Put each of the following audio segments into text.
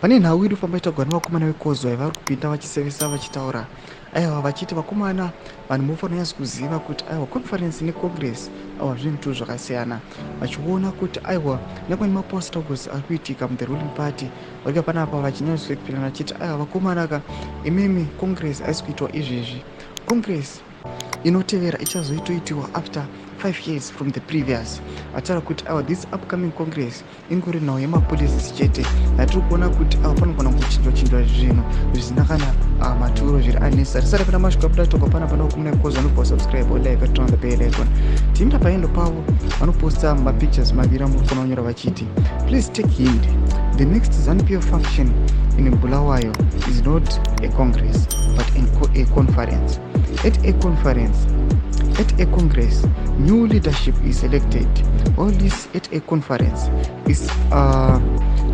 Pane nhau iri kufamba ichitaurwa nevakomana vekozwa vari kupinda vachisevesa vachitaura, aiwa, vachiti vakomana, vanhu munofanira kunyatso kuziva kuti aiwa, conference necongress aiwa zvinhu tu zvakasiyana. Vachiona kuti aiwa, nyangwe nemapower struggles ari kuitika muthe ruling party, varika panapa vachinyatsoexplaina vachiti aiwa vakomana ka, imimi congress haisi kuitwa izvezvi, congress inotevera ichazoitoitiwa after 5 years from the previous. Vataura kuti aiwa, this upcoming congress ingori nhau yemapolicies chete, yatiri kuona kuti aiwa, panogona kuchinjwa chinjwa zvinhu zvisina kana maturo, zviri unnecessary. Tisati pana mashoko abuda toka pana pana kumuna kozi vanobva subscribe or like, turn on the bell icon. Tiinda paendo pavo vanoposta mapictures maviri amuri kuona kunyora vachiti, "Please take heed, the next ZANU PF function in Bulawayo is not a congress but a conference. At a conference, at a congress, new leadership is selected, while this at a conference is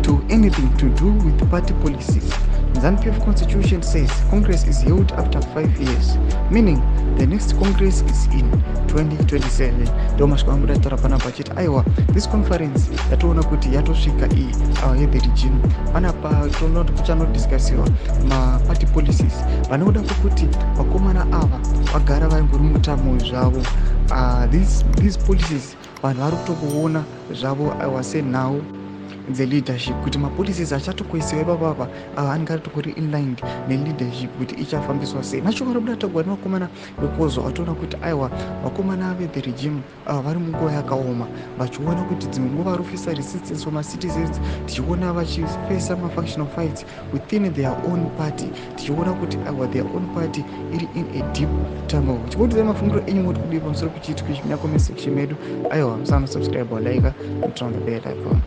to anything to do with party policies. ZANU-PF constitution says congress is held after 5 years, meaning the next congress is in 2027." Ndo mashoko angu ndataura panapa achiti aiwa, this conference yatoona kuti yatosvika iyi yethe regime panapa, toona kuti kuchanodiscussiwa maparty policies. Pane kuda kwekuti vakomana ava vagara vaingori mutamo zvavo, these policies vanhu vari kutokuona zvavo aiwa senhau dzeleadership, kuti mapolicies achatokoisiwa ipapapa ava anenge ari inlined neleadership kuti ichafambiswa sei. Mashoko ari kuda tagwa nevakomana vekozwa, vatoona kuti aiwa, vakomana vethe regime ava vari munguva yakaoma, vachiona kuti dzimwe nguva vari kufisa resistance from macitizens, tichiona vachifesa mafactional fights within their own party, tichiona kuti aiwa, their own party iri in a deep turmoil. Chikotidzai mafungiro enyu, moti kudii pamusoro pechiitiko ichi mucomment section medu. Aiwa, musana subscribe, like, turn on the bell icon.